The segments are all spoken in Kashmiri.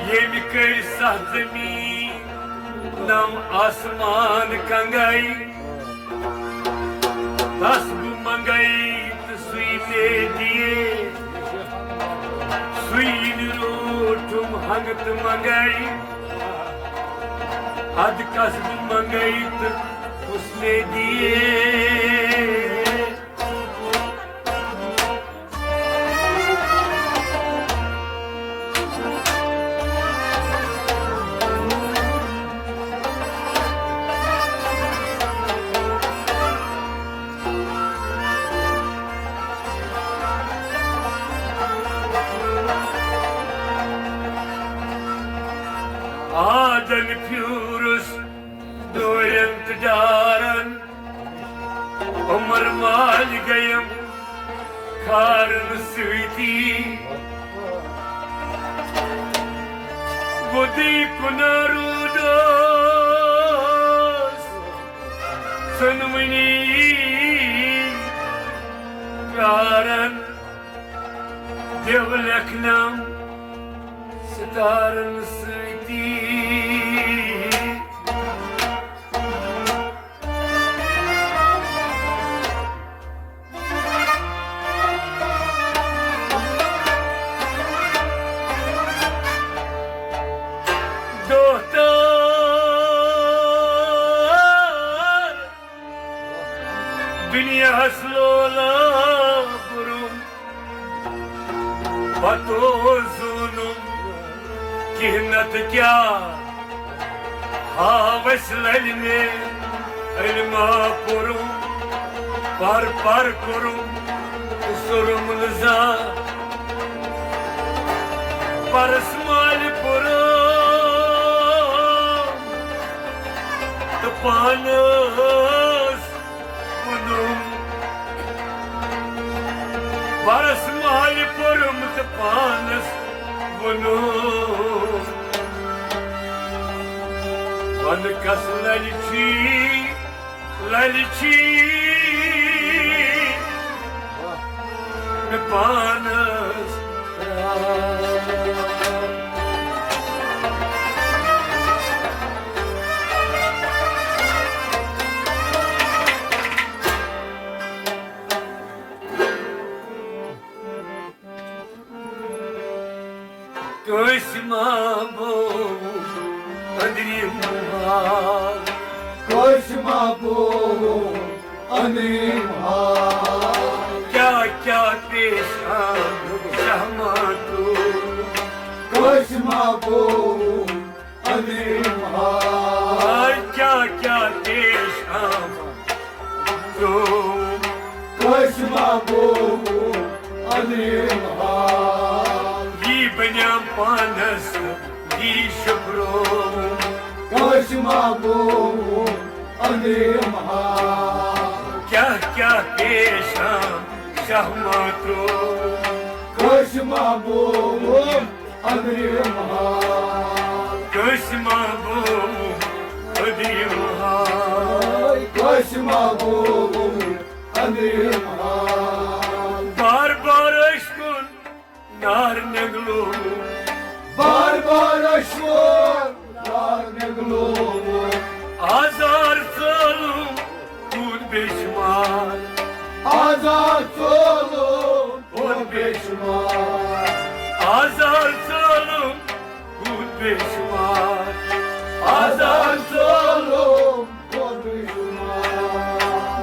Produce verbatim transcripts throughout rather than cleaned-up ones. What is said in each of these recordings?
ییٚمہِ کٔرۍ ستھ زٔمیٖن نو آسمان کنگے، تس بہٕ منگے تہٕ سُے مےٚ دِیے۔ سُے ییٚلہِ روٹُم ہنگہٕ تہٕ منگے، ادٕ کس بہٕ منگے تہٕ کُس مےٚ دِیے۔ آدن پھیوٗرُس ڈورٮ۪ن تہٕ ڈارن، عمر مالۍ گٔیم کھارن سۭتی۔ وودی کُنہ روٗدس ژھنوٕنی پیارن، دیو لیکھنم ستارن سۭتی۔ دۄہ تار دُنیاہس لولہٕ برُم، پتہٕ اوس زونُم کینٛہہ نتہٕ کیٛاہ۔ ہاو اسہِ للہِ مےٚ علما پوٚرُم، پر پر کوٚرُم تہٕ سوٚرُم نہٕ زانٛہہ۔ پرس مالہِ پوٚرُم تہٕ پانس ووٚنُم، پرس مالہِ پوٚرُم تہٕ پانس ووٚنُم، ونہٕ کس للہِ چھی، للہِ چھی مےٚ پانس۔ کٲنٛسہِ ما بوو أنٛدرِم حال؟ کٲنٛسہِ ما بوو أنٛدرِم حال؟ کیٛاہ کیٛاہ پیش آو شاہ ماتو؟ کٲنٛسہِ ما بوو أنٛدرِم حال؟ کیٛاہ کیٛاہ پیش آو؟ کٲنٛسہِ ما بوو أنٛدرِم حال؟ یی بنیام پانس، یی شُکروو۔ کٲنٛسہِ ما بوو أنٛدرِم حال؟ کیٛاہ کیٛاہ پیش آو شاہ ماتو؟ کٲنٛسہِ ما بوو أنٛدرِم حال؟ کٲنٛسہِ ما بوو أنٛدرِم حال؟ کٲنٛسہِ ما بوو أنٛدرِم حال؟ بار بار ٲسۍ کُن نار نگلو۔ بار بار ٲسۍ کُن نار نگلو۔ آزار ژٲلُم کوٗت بے شُمار۔ آزار ژٲلُم کوٗت بے شُمار۔ آزار ژٲلُم کوٗت بے شُمار۔ آزار ژٲلُم کوٗت بے شُمار۔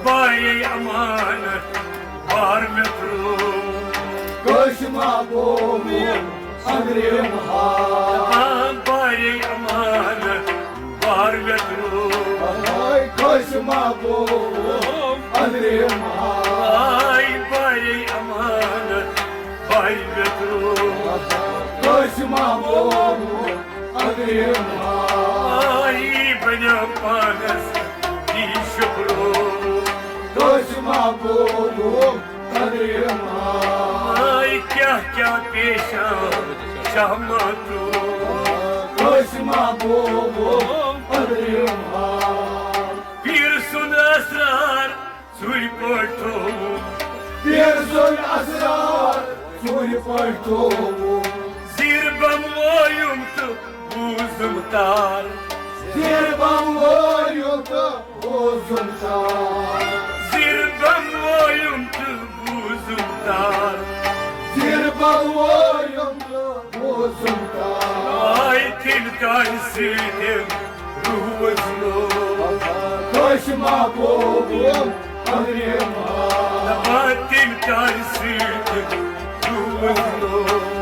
بارے امانت بار مےٚ ترٛوو۔ کٲنٛسہِ ما بوو أنٛدرِم حال؟ آ، بارے امانت بار مےٚ ترٛوو۔ ہاے، کٲنٛسہِ ما بوو أنٛدرِم حال؟ آے بارے امانت بار مےٚ ترٛوو۔ کٲنٛسہِ ما بوو أنٛدرِم حال؟ آے بنیام پانس یی شُکروو۔ کٲنٛسہِ ما بوو أنٛدرِم حال؟ آے کیٛاہ کیٛاہ پیش آو شاہ ماتو؟ کٲنٛسہِ ما بوو أنٛدرِم حال؟ پیٖر سُنٛد اسرار ژھُرۍ پٲٹھۍ تھوٚوُم۔ پیٖر سُنٛد اسرار ژھُرۍ پٲٹھۍ ترٛووُم۔ زیٖر بم وٲیُم تہٕ بوٗزُم تار۔ زیٖر بم وٲیُم تہٕ بوٗزُم تار۔ زیٖر بم وٲیُم تہٕ بوٗزُم تار۔ زیٖر بم وٲیُم تہٕ بوٗزُم تار۔ آے تٔمۍ تارِ سۭتۍ روٗز لوگ۔ کٲنٛسہِ ما گوٚوُم أنٛدرِم حال۔ دپان تٔمۍ تارِ سۭتۍ روٗز لوگ۔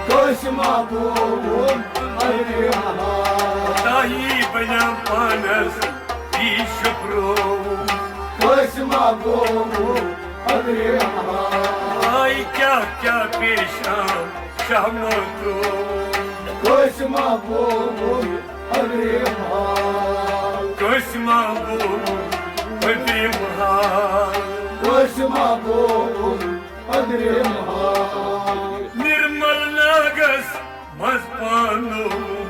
کٲنٛسہِ ما گوٚوُم أنٛدرِم حال۔ تاہی بنیام پانس یی شُپرووُم۔ کٲنٛسہِ ما گوٚوُم أنٛدرِم حال۔ آے کیٛاہ کیٛاہ پیش آو شاہ ما ترٛووُم۔ کٲنٛسہِ ما گوٚوُم أنٛدرِم حال۔ کٲنٛسہِ ما گوٚوُم أنٛدرِم حال۔ کٲنٛسہِ ما گوٚوُم أنٛدرِم حال۔ نِرمل ناگس منٛز پانووُم۔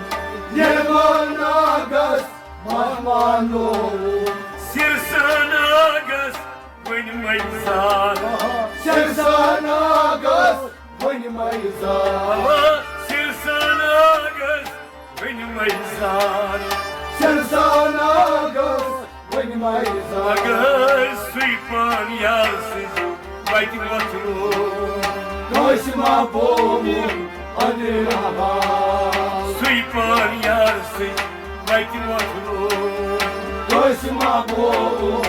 نِرمل ناگس منٛز پانووُم۔ سِرسا ناگس وٕنہِ مَے زال۔ سِرسا ناگس وٕنہِ مَے زال۔ آ، سِرسا ناگس وٕنہِ مَے زال۔ سِرسا ناگس وٕنہِ مَے زال۔ اگر سُے پان یار سٕنٛزِ وَتہِ وۄتھروو۔ کٲنٛسہِ ما بووُم أنٛدرِم حال۔ سُے پان یار سٕنٛزِ وَتہِ وۄتھروو۔ کٲنٛسہِ ما بووُم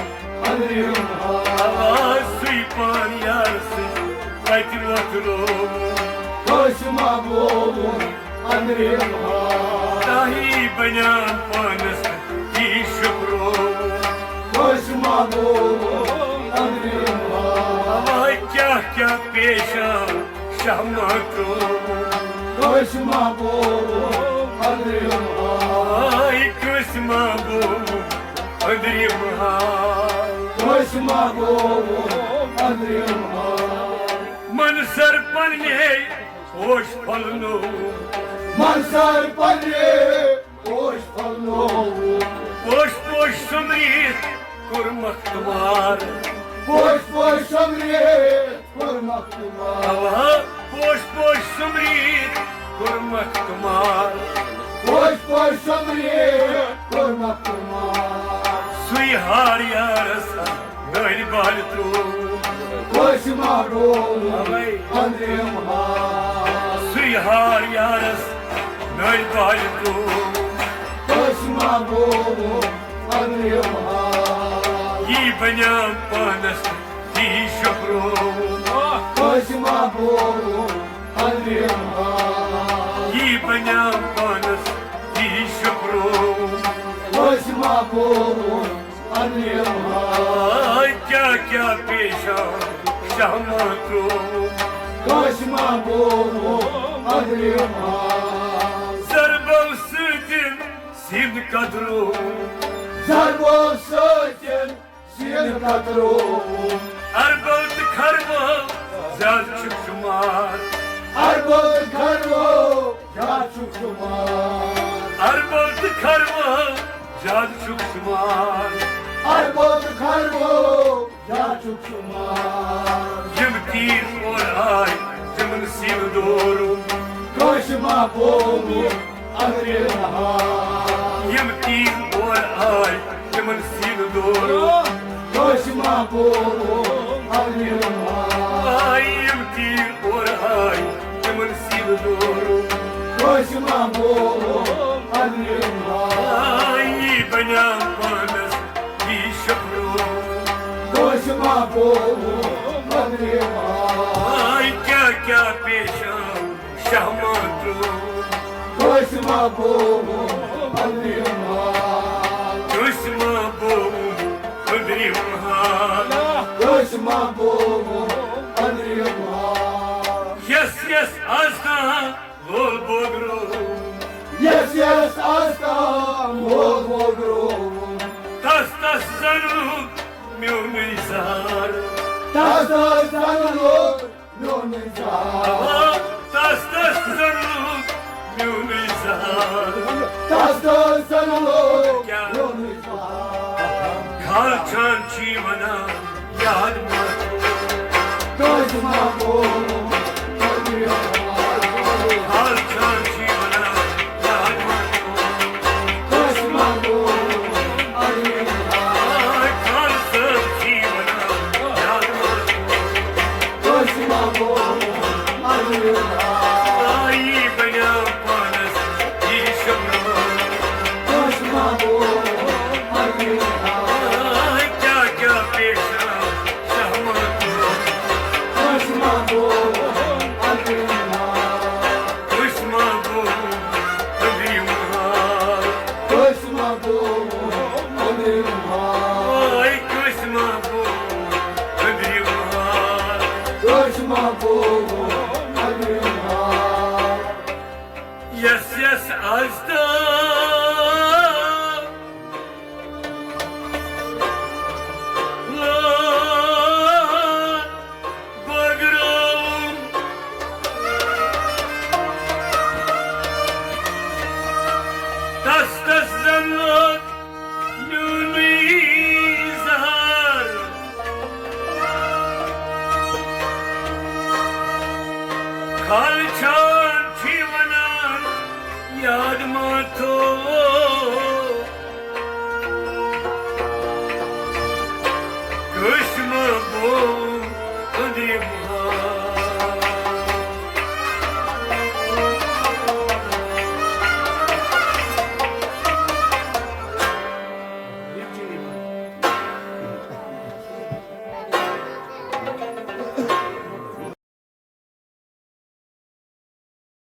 أنٛدرِم حال۔ آ، سُے پان یار سٕنٛزِ وَتہِ وۄتھروو۔ کٲنٛسہِ ما بووُم أنٛدرِم حال۔ تاہی بنیام پانس یی شُپروو۔ کٲنٛسہِ ما گوٚوُم أنٛدرِم حال۔ آے کیٛاہ کیٛاہ پیش آو شاہ ما ترٛووُم۔ کٲنٛسہِ ما گوٚوُم أنٛدرِم حال۔ آے کٲنٛسہِ ما گوٚوُم أنٛدرِم حال۔ کٲنٛسہِ ما گوٚوُم أنٛدرِم حال۔ منظر پننے پوش پھۄلنووُم۔ منظر پننے پوش پھۄلنووُم۔ پوش پوش سوٚمبرِتھ کوٚرمکھ تُمار۔ پوش پوش سوٚمبرِتھ کوٚرمکھ تُمار۔ اوا، پوش پوش سوٚمبرِتھ کوٚرمکھ تُمار۔ پوش پوش سوٚمبرِتھ کوٚرمکھ تُمار۔ سُے ہار یارس نٲلۍ بالہِ ترٛوو۔ کٲنٛسہِ ما گوٚوُم أنٛدرِم حال۔ سُے ہار یارس نٲلۍ بالہِ ترٛوو۔ کٲنٛسہِ ما گوٚوُم أنٛدرِم حال۔ یی بنیام پانس یی شُپروو۔ کٲنٛسہِ ما گوٚوُم أنٛدرِم حال۔ یی بنیام پانس یی شُپروو۔ کٲنٛسہِ ما گوٚوُم أنٛدرِم حال۔ آے کیٛاہ کیٛاہ پیش آو شاہ ما ترٛووُم۔ کٲنٛسہِ ما گوٚوُم أنٛدرِم حال۔ ضربو سۭتۍ سیٖنہٕ کترووُم۔ ضربو سۭتۍ سیٖنہٕ کترووُم۔ اربو تہٕ خربو زیادٕ چھُکھ شُمار۔ اربو تہٕ خربو زیادٕ چھُکھ شُمار۔ اربو تہٕ خربو زیادٕ چھُکھ شُمار۔ اربو تہٕ خربو زیادٕ چھُکھ شُمار۔ یِم تیٖر اورٕ آے تِمن سیٖنہٕ دوروُم۔ کٲنٛسہِ ما بووُم أنٛدرِم حال۔ یِم تیٖر اورٕ آے تِمن سیٖنہٕ دوروُم۔ کٲنٛسہِ ما بووُم أنٛدرِم حال۔ آے یِم تیٖر اورٕ آے تِمن سیٖنہٕ دوروُم۔ کٲنٛسہِ ما بووُم أنٛدرِم حال۔ آے یی بنیام پانس یی شُپروو۔ کٲنٛسہِ ما بووُم أنٛدرِم حال۔ آے کیٛاہ کیٛاہ پیش آو شاہ ما ترٛووُم۔ کٲنٛسہِ ما بووُم أنٛدرِم حال۔ کٲنٛسہِ ما بووُم أنٛدرِم حال۔ کٲنٛسہِ ما بووُم أنٛدرِم حال۔ یس یس آز تام لول بوگرووُم۔ یس یس آز تام لول بوگرووُم۔ تس تس زنُک میونُے زار۔ تس تس زنُک میونُے زار۔ آ، تس تس زنُک میونُے زار۔ تس تس زنُک کیٛاہ؟ میونُے زار۔ کھالچان چھی ونان یاد مت۔ کٲنٛسہِ ما گوٚو آیی بنیٛاو پانس یی شمعہ۔ آے کیٛاہ کیٛاہ پیش آو شاہ محمد۔ کُس ما گوٚو أنٛدرِم حال؟ کٲنٛسہِ ما گوٚو أنٛدرِم حال؟ آے کٲنٛسہِ ما گوٚو أنٛدرِم حال؟ کٲنٛسہِ ما گوٚو أنٛدرِم حال؟ یَس یَس از تام لٲر بٲگراوُن۔ تس تس زن لوگ میونُے زہر۔ خالہٕ چھان چھی ونان یاد ما تھوو۔ کٲنٛسہِ ما گوٚو